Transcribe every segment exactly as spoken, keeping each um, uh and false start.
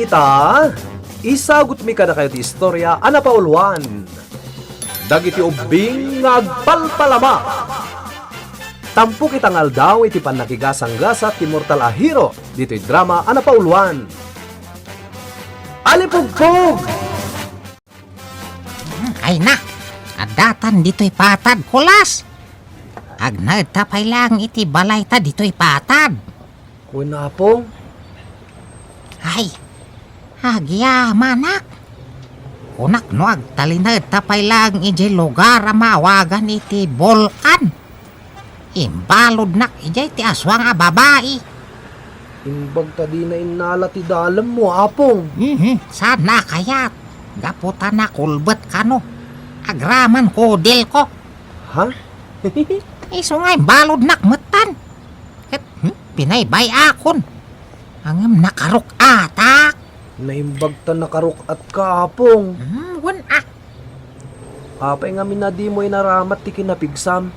Ta, isagutmi kadakayo ti istorya a napauluan, Dagiti Ubbing nga Agpalpalama. Tampok ita nga aldaw iti pannakigasanggasat ti mortal a hero ditoy drama a napauluan, Alipugpog! Ay na, addatan ditoy patad, Kulas. Agnaed ta pay laeng iti balayta ditoy patad. Wen, Apong. Ay, agyamanak. Kunak no agtalinaed ta pay laeng idiay lugar a maawagan iti Bulkan. Imbaludnak idiay ti aswang a babai. Imbag ta dina innala ti dalemmo, Apong. Mhm, saan a kayat? Gapu ta nakulbet kano. Agraman kudilko. Ha? Isu nga imbaludnak metten. Ket, hmm, pinaybay-akon. Ngem nakaruk-atak. Naimbag ta nakaruk-atka, Apong. Hmm, wen a. Apay ngamin a dimo inaramat ti kinapigsam?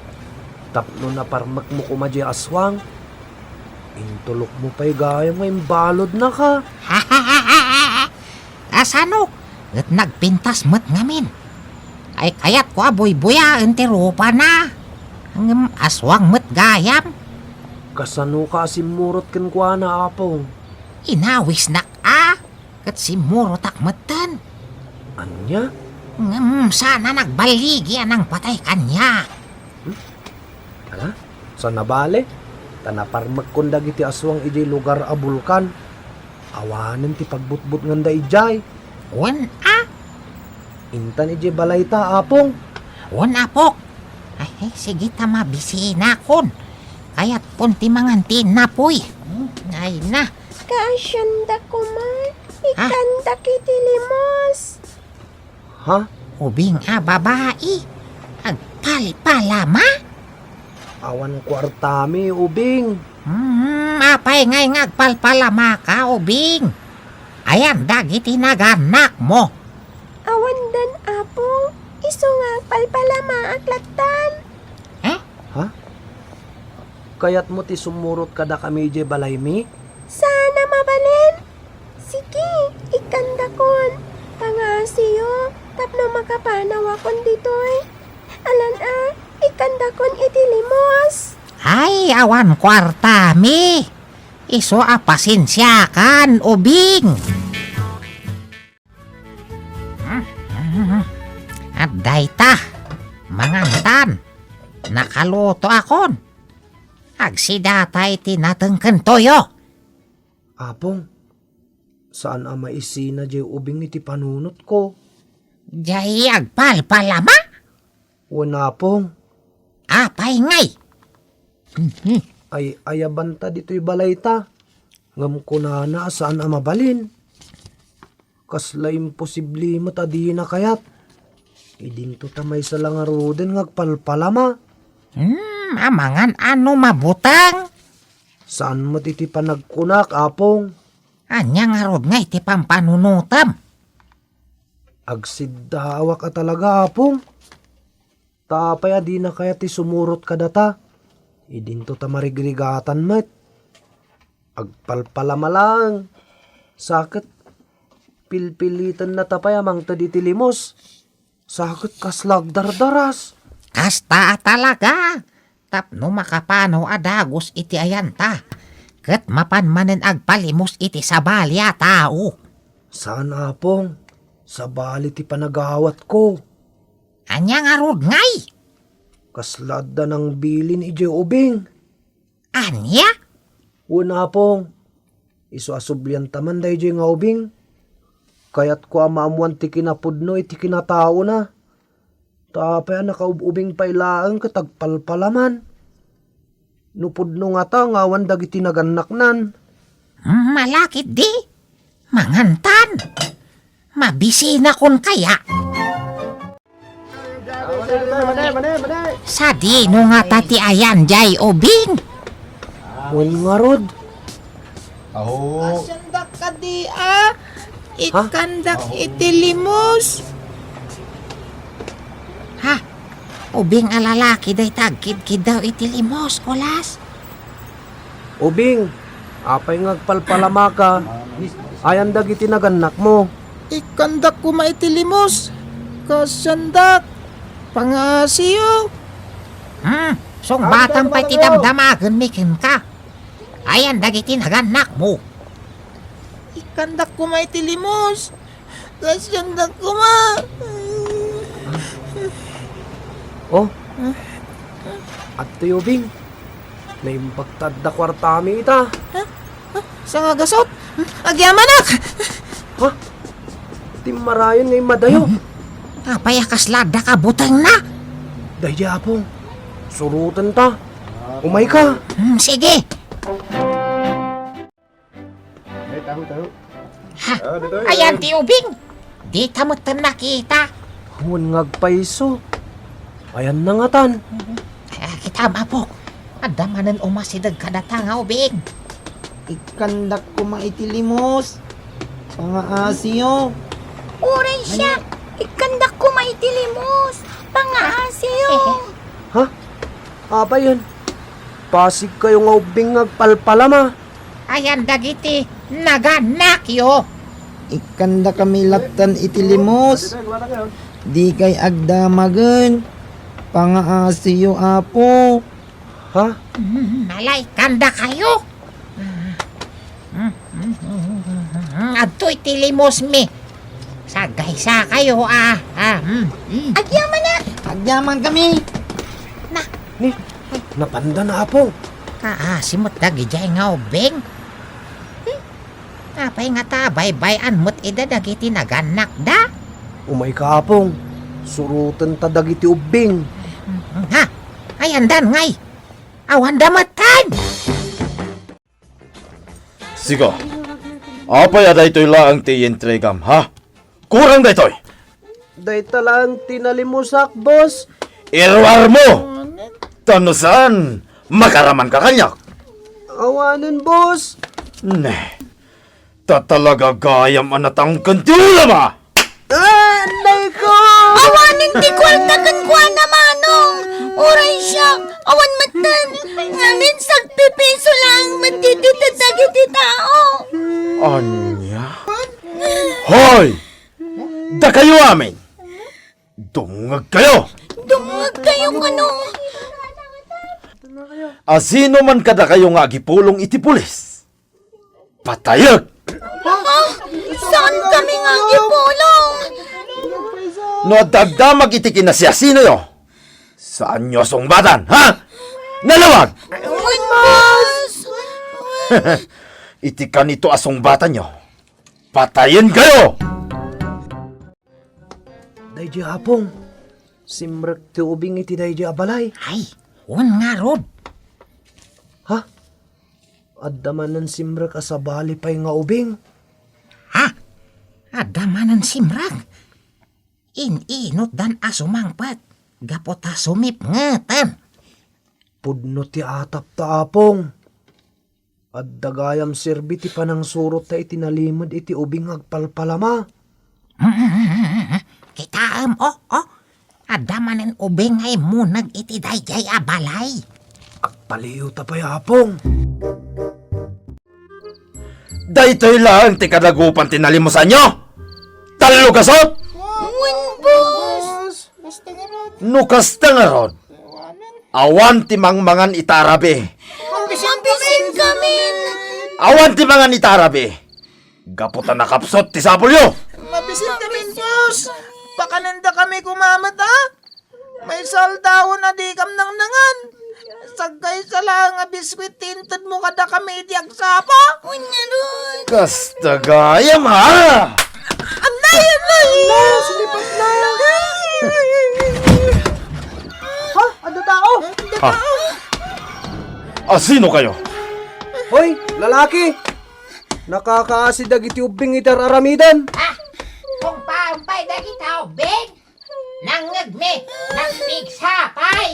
Tapno naparmekmo koma diay aswang, intulokmo pay gayam nga imbaludnaka. Asano? Et nagpintas met ngamin. Ay, kayatko a buybuyaen ti rupana. Ngem aswang met gayam. Kasanoka a simmurot kenkuana, Apong? Inawisnak a. Ket simmurotak metten. Ania? Ngem saan a nagballigi a nangpatay kaniak. Hmm? Ala, saan a bale, ta naparmekkon dagiti aswang idiay lugar a Bulkan. Awanen ti pagbutbutnganda idiay. Wen a? Intan idiay balayta, Apong. Wen, Apok. Ay, sige ta mabisinakon. Kayatkon ti mangan ti innapoy. Hmm, ay na. Kaasianda koma, ikkandak iti limos. Ha? Ubing a babai, agpalpalama? Awan kuartami, Ubing. Hmm, apay ngay nga agpalpalamaka, Ubing? Ayan dagiti naganakmo. Awandan, Apo, isu nga agpalpalamaak lattan. Eh? Ha? Kayatmo ti sumurot kadakami idiay balaymi? Saan a mabalin? Sige, ikkandakon. Pangaasiyo tapno makapanawakon ditoy. Alan a, ikkandakon iti limos. Ay, awan kuartami. Isu a pasensiakan, Ubing. Adday ta, mangantan. Nakalutoakon. Agsidata iti nateng ken toyo. Apong, saan a maisina diay ubing iti panunotko. Diay agpalpalama? Wen, Apong. Apay ngay? Mhm. Ay-ayabanta ditoy balayta. Ngem kunana a saan a mabalin. Kasla imposible met a dina kayat. Idinto ta maysa la ngaruden nga agpalpalama. Hmm, amangan a no mabuteng? Saan met iti panagkunak, Apong. Ania ngarud ngay ti pampanunotem? Agsiddaawak a talaga, Apong. Ta apay a dina kayat ti sumurot kadata? Idinto ta marigrigatan met. Agpalpalama laeng. Sa ket pilpilitennata pay a mangted iti limos. Sa ket kasla agdardaras. Kasta a talaga. Tapno makapanaw a dagus iti ayanta, ket mapan manen agpalimos iti sabali a tao. Saan, Apong. Sabali ti panagawatko. Ania ngarud ngay? Kasla adda nangbilin idiay ubing. Ania? Wen, Apong. Isu a sublianta man daydiay nga ubing. Kayatko a maammoan ti kinapudno iti kinataona. Ta apay a nakaub-ubing pay laeng ket agpalpalaman? No pudno ngata nga awan dagiti nagannaknan. Malakit di? Mangantan? Mabisinakon kaya? Sadino ngata ti ayan diay ubing? Wen ngarud. Aho. Asiandak kadi a? Ikkandak iti limos. Ha? Ubing a lalaki dayta agkidkiddaw iti limos, Kolas? Ubing, Apay nga agpalpalamaka? Ayan dagiti nagannakmo. Ikkandak koma iti limos. Kaasiandak. Pangaasiyo. Hmm, sungbatan pay ti damdamagenmi kenka. Ayan dagiti nagannakmo. Ikkandak koma iti limos. Kaasiandak koma. Oh, adtoy ubing. Naimbag ta adda kuartami ita. Ha? Ha? Sangagasut? Agyamanak! Ha? Timmarayon nga immadayo. Apay a kasla adda kabutengna? Daydi, Apong. Surotenta. Umayka. Hmm, sige. Ay, tahu, tahu. Ha? Ah, dito, ayan ti ubing. Dita met nakita. Wen nga agpayso. Ayan na ngatan. Ah, kita, Apo. Adda manen umasideg kadata nga ubing. Ikkandak koma iti limos. Pangaasiyo. Uray siak. Ikkandak koma iti limos. Pangaasiyo. Ha? Apay yen? Pasig kayo nga ubing nga agpalpalama. Ayan dagiti nagannakyo. Ikkandakami lattan iti limos. Dikay agdamagen. Pangaasiyo, Apo. Ha? Mm, nalaykandakayo. Mm, mm, mm, mm, mm, adtoy ti limosmi. Sagaysa kayo, ah, ah, mm, mm. Agyamanak! Agyamankami! Na. Ni, napanda na, Apong. Kaasi met dagidiay nga ubing. Hmm? Apay ngata baybay-an met ida dagiti nagannakda? Umayka, Apong. Surotenta dagiti ubing. Hmm, ha? Ayandan ngay. Awanda metten! Siga, apay a daytoy laeng ti intrigam, ha? Kurang daytoy! Dayta laeng ti nalimosak, boss. Iruarmo! Ta no saan, makaramanka kaniak. Awanen, boss. Ne, ta talaga gayam a natangken ti ulam, ah! Ah, anay ko! Awanen ti kuarta kenkuana, Manong! Uray siak, awan metten! Ngamin, sagpipiso laeng met dagiti tao! Ania? Hoy! Dakayo amin! Dumngegkayo! Dumngegkayo kano? Asino man kadakayo nga agipulong iti pulis? Patayek! Ah, saan kami nga agipulong? No adda agdamag iti kinasiasinoyo, saanyo a sungbatan, ha? Nalawag! Wen, boss! Iti kanito a sungbatanyo, patayenkayo! Daydi, Apong, simrek ti ubing iti daydi a balay. Ay, wen ngarud. Ha? Adda manen simrek a sabali pay nga ubing. Ha? Adda manen simrek? In-inutdan a sumangpet gapu ta sumipngeten. Pudno ti atapta, Apong. Adda gayam serbi ti panangsurotta iti nalimed iti ubing nga agpalpalama. Kitaem, oh, oh. Adda manen ubing nga immuneg iti daydiay a balay. Agpaliiwta pay, Apong. Daytoy laeng ti kadagupan ti nalimosanyo? Tallo gasut? Wen, boss. No kasta ngarud, awan ti mangmangan ita a rabii. Mabisinkamin! Awan ti mangan ita a rabii. Gapu ta nakapsut ti sapulyo. Mabisinkamin, boss. Pakanendakami koma met, ha? Maysa aldawen a dikam nangnangan. Sagaysa laeng a biskuit ti intedmo kadakami idi agsapa. Wen ngarud. Kasta gayam, ha? Anay, anay! Ala, sumipat na. Ha? Adda tao? Ah. Asino kayo? Hoy, lalaki! Nakakaasi dagiti ubbing iti ar-aramidem. Ah, kumpay dagiti ubbing? Nangngegmi, nagpigsa pay.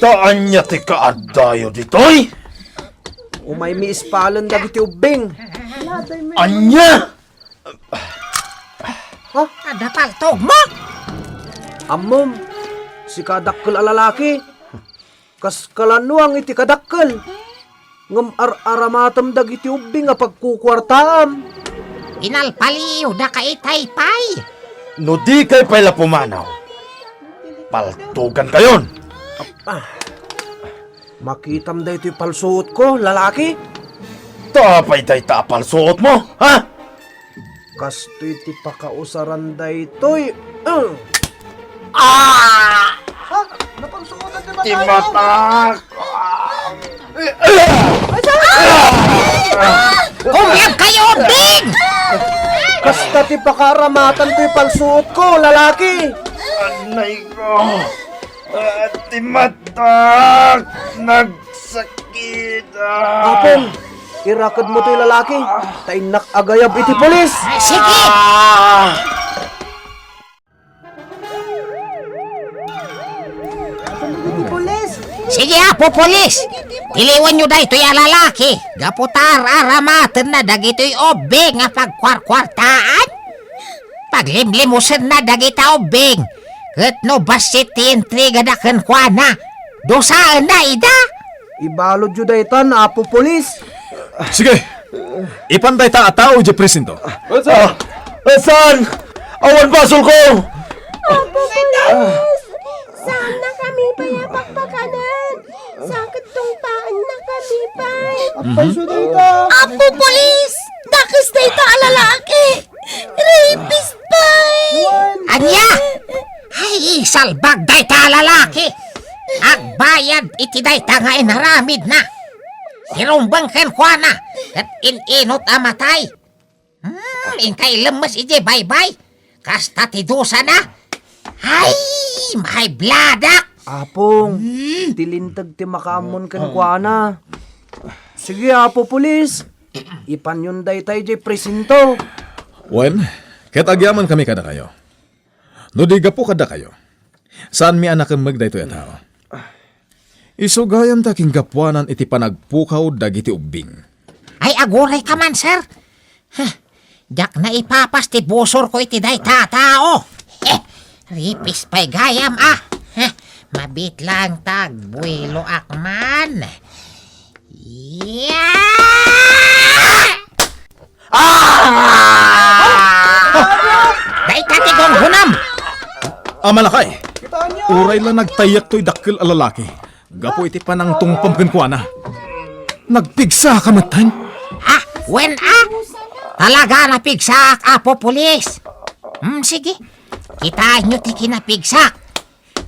Ta ania ti kaaddayo ditoy? Umaymi ispalen dagiti ubbing. Ania? Ha? Adda paltogmo? Ammom, si kadakkel a lalaki. Kas kalannuang iti kadakkel. Ngem ar-aramatem dagiti ubbing a pagkukuartaam. Pinalpaliw dakaitay pay. No dikay pay la pumanaw, paltugankayon. Ah, makitam daytoy palsuotko, lalaki? Apay dayta a palsuotmo, ha? Kastoy ti pakausaran daytoy. Ah! Ah! Ha? Napagsuotan ti mata. Ti matak! Kumiam kayo, Bing! Kasta ti pakaaramatantoy palsuotko, lalaki. Anay ko! Ah, ti matak! Nagsakit! Ah! Apong, irakedmo toy lalaki, ta innak agayab iti pulis. Sige! Ah! Sige, Apo Pulis! Tiliwenyo daytoy a lalaki gapu ta ar-aramatenna dagitoy ubbing a pagkuarkuartaan. Paglimlimusenna dagita ubbing, ket no bassit ti intrigada kenkuana, dusaenna ida. Ibaludyo daytan, Apo Pulis. Sige, ipan dayta a tao idiay presinto. Ah, saan? Awan basolko! Apo Pulis! Saannakami pay a pakpakanen. Sakit tungpaannakami pay. Apo Pulis! Dakes dayta a lalaki! Rapist pay! Ania? Ay, isalbag dayta a lalaki! Agbayad iti dayta nga inaramidna! Sirumbeng kenkuana ket in-inut a matay! Hmm, inkay lemmes idiay baybay. Kasta ti dusana. Ay, maibladak! Apong, hmm, ti linteg ti makaammon kenkuana. Sige, Apo Pulis. Ipanyon dayta idiay presinto. Wen, ket agyamankami kadakayo. No di gapu kadakayo, saanmi a nakemmeg daytoy a tao. Isu gayam ta kinggapuanan iti panagpukaw dagiti ubbing. Ay, agurayka man, sir. Huh, diak naipapas ti busorko iti dayta a tao. Eh, rapist pay gayam, ah. Huh, mabiit laeng ta agbueloak man. Yeah! Ah! Dayta ti gunggunam! Amanakay, uray la nagtayak toy dakkel a lalaki gapu iti panangtungpam kenkuana. Nagpigsaka metten? Ah, wen a? Talaga napigsaak, Apo Pulis. Hmm, sige. Kitaenyo ti kinapigsak.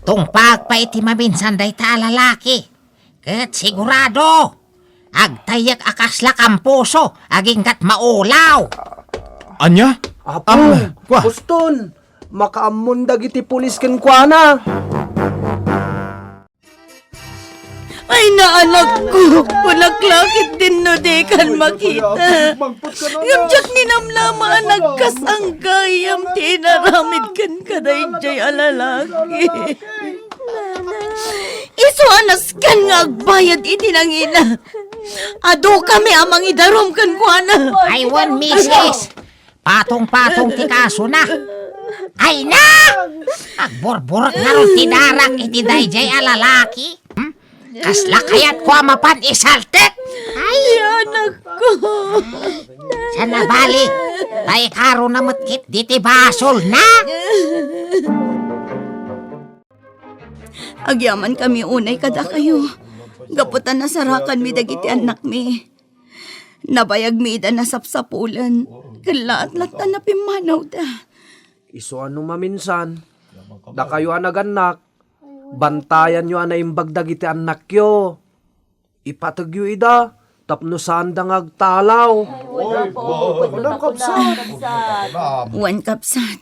Tungpaek pay iti maminsan dayta a lalaki. Ket sigurado, agtayak a kasla kampuso, aginggat maulaw. Ania? Apo, am, kua? Uston, makaammon dagiti pulis kenkuana. Ay, naanakko, kunak la ket dinno dikan makita. Ngem diak ninamnama a nagkasanggayam ti inaramid kenka daydiay a lalaki. Isu a nasken nga agbayad iti nangina. Adu kami a mangidarum kenkuana. Ay wen, misis. Patong-patong ti kasona. Ay na! Agburburek ngarud ti darak iti daydiay a lalaki. Hmm? Kasla kayatko a mapan isaltek? Ay, anakko. Saan a bali? Tay karo na met ket diti basolna. Agyamankami unay kadakayo, gapu ta nasarakanmi dagiti annakmi. Nabayagmi ida nasapsapulen, ket laat latta napimmanawda. Isu a no maminsan, dakayo a nagannak, bantayanyo a naimbag dagiti annakyo. Ipategyo ida tapno saanda nga agtalaw. Oy, oy, oy, oy, kabsat. Wen, kabsat.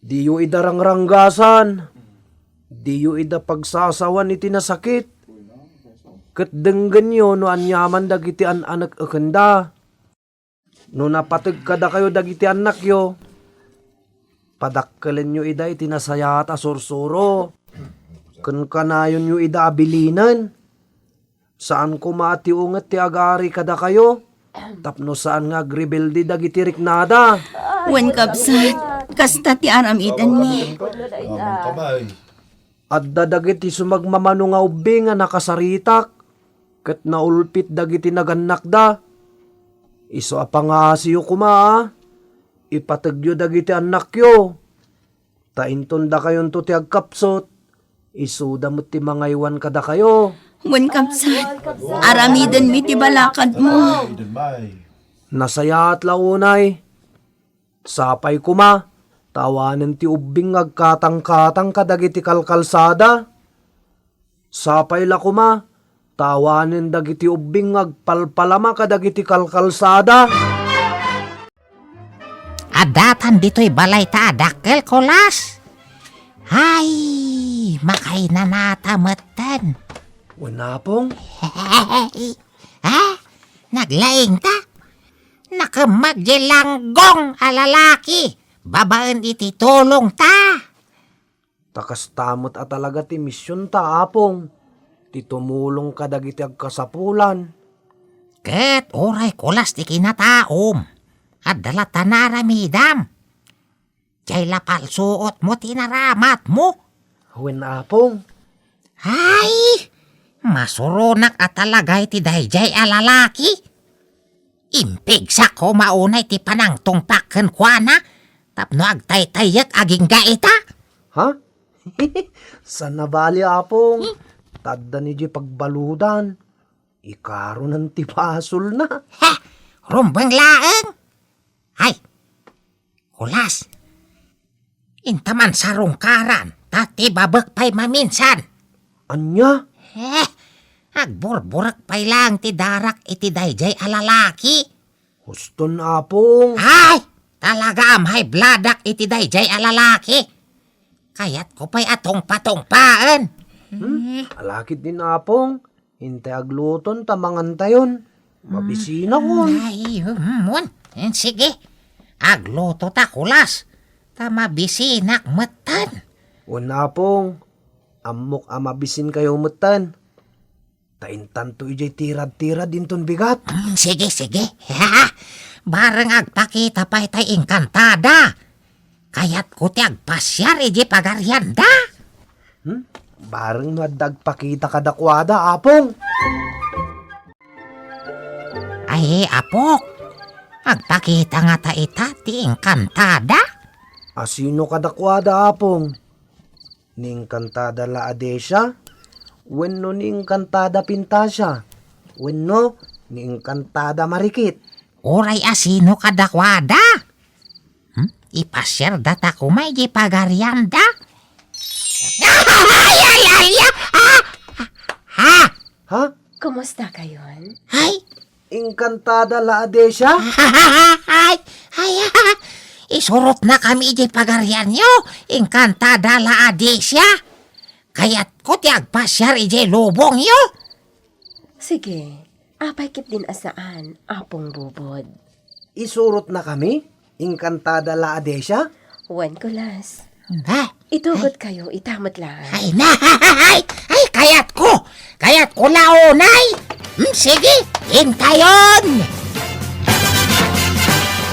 Diyo ida rangranggasan. Diyo ida pagsasawan iti nasakit. Ket denggenyo no aniaman dagiti an-anek-ekenda. No napateg kadakayo dagiti annakyo, padakkelenyo ida iti nasayaat a sursuro. Ken kanayonyo ida a bilinen. Saan koma a ti unget ti agari kadakayo, tapno saan nga agrebelde dagiti riknada. Wen, kabsat, kasta ti aramidenmi. Adda dagiti sumagmamano nga ubbing a nakasaritak. ket naulpit dagiti nagannakda. Isu a pangaasiyo koma, a, ipategyo dagiti annakyo. Ta inton dakayonto ti agkapsut, isuda met ti mangaywan kadakayo. Wen, kabsat, aramidenmi ti balakadmo. Nasayaat la unay. Sapay koma, ta awanen ti ubbing nga agkatangkatang kadagiti kalkalsada. Sapay la koma, ta awanen dagiti ubbing nga agpalpalama kadagiti kalkalsada. Addatan ditoy balayta a dakkel, Kolas? Ay, makainanata metten. Wen, Apong. Ha? Naglaingta? Nakemmek diay langgong a lalaki babaen iti tulongta. Ta kasta met a talaga ti misionta, Apong, ti tumulong kadagiti agkasapulan. Ket uray Kolas ti kinataom, adda latta naaramidam. Diay la palsuotmo ti inaramatmo. Wen, Apong. Ay, masuronak a talaga iti daydiay a lalaki. Impigsak koma unay ti panangtungpak kenkuana tapno agtaytayyek agingga ita. Ha? Saan a bali, Apong. Hmm? Taddan idiay pagbaludan. Ikarunan ti basolna. Ha! Rumbeng laeng! Ay, Kolas, inta man sarungkaran, ta tibabek pay maminsan. Ania? Eh, agburburek pay laeng ti darak iti daydiay a lalaki. Huston, Apong. Ay, talaga am high bloodak iti daydiay a lalaki. Kayatko pay a tungpatungpaen. Hmm? Eh. Alakit din, Apong. Intay agluton ta mangantayon. Mabisinakon. Ay, um, wen. Eh, sige. Agluto ta, Kolas. Ta mabisinak metten. Wen, Apong. Ammok a mabisinkayo metten. Ta intanto idiay tirad-tirad inton bigat. Mm, sige, sige. Bareng agpakita pay tay inkantada. Kayatko ti agpasiar idiay pagarianda. Hmm? Bareng no adda agpakita kadakuada, Apong. Ay, Apok. Agpakita ngata ita ti inkantada. Asino kadakuada, Apong? Ni Inkantada La Adesia? Wenno ni Inkantada Pintasia? Wenno ni Inkantada Marikit? Uray asino kadakuada? Hmm? Ipasiar data koma idiay pagarianda? Ay, ay, ay, ay! Ah! Ha? Ha? Kumusta kayon? Ay, Inkantada La Adesia? Ay, ay, ah, isurotnakami idiay pagarianyo, Inkantada La Adesia. Kayatko ti agpasiar idiay lubongyo. Sige, apay ketdin a saan, Apong Bubod. Isurotnakami? Inkantada La Adesia? Wen, Kolas. Ba? Itugot kayo, ita met laeng. Ay, na! Ay, ay, kayatko! Kayatko la unay! Hmm, sige, intayon!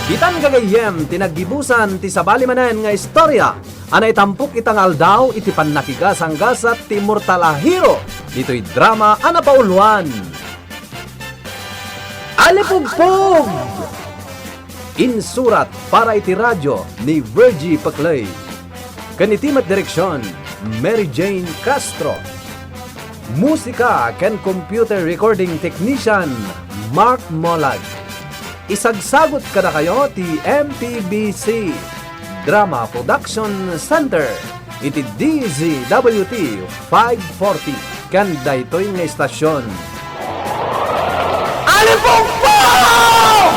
Ditan gagayyem ti naggibusan ti sabali manen nga istorya a naitampok ita nga aldaw iti pannakigasanggasat ti immortal a hero ditoy drama a napauluan. Alipugpog! Insurat para iti radio ni Virgie Peclay. Ken iti met direksion, Mary Jane Castro. Musika ken computer recording technician, Mark Molag. Isagsagut kadakayo ti M P B C Drama Production Center iti D Z W T five forty ken daytoy nga istasion. Alipugpog!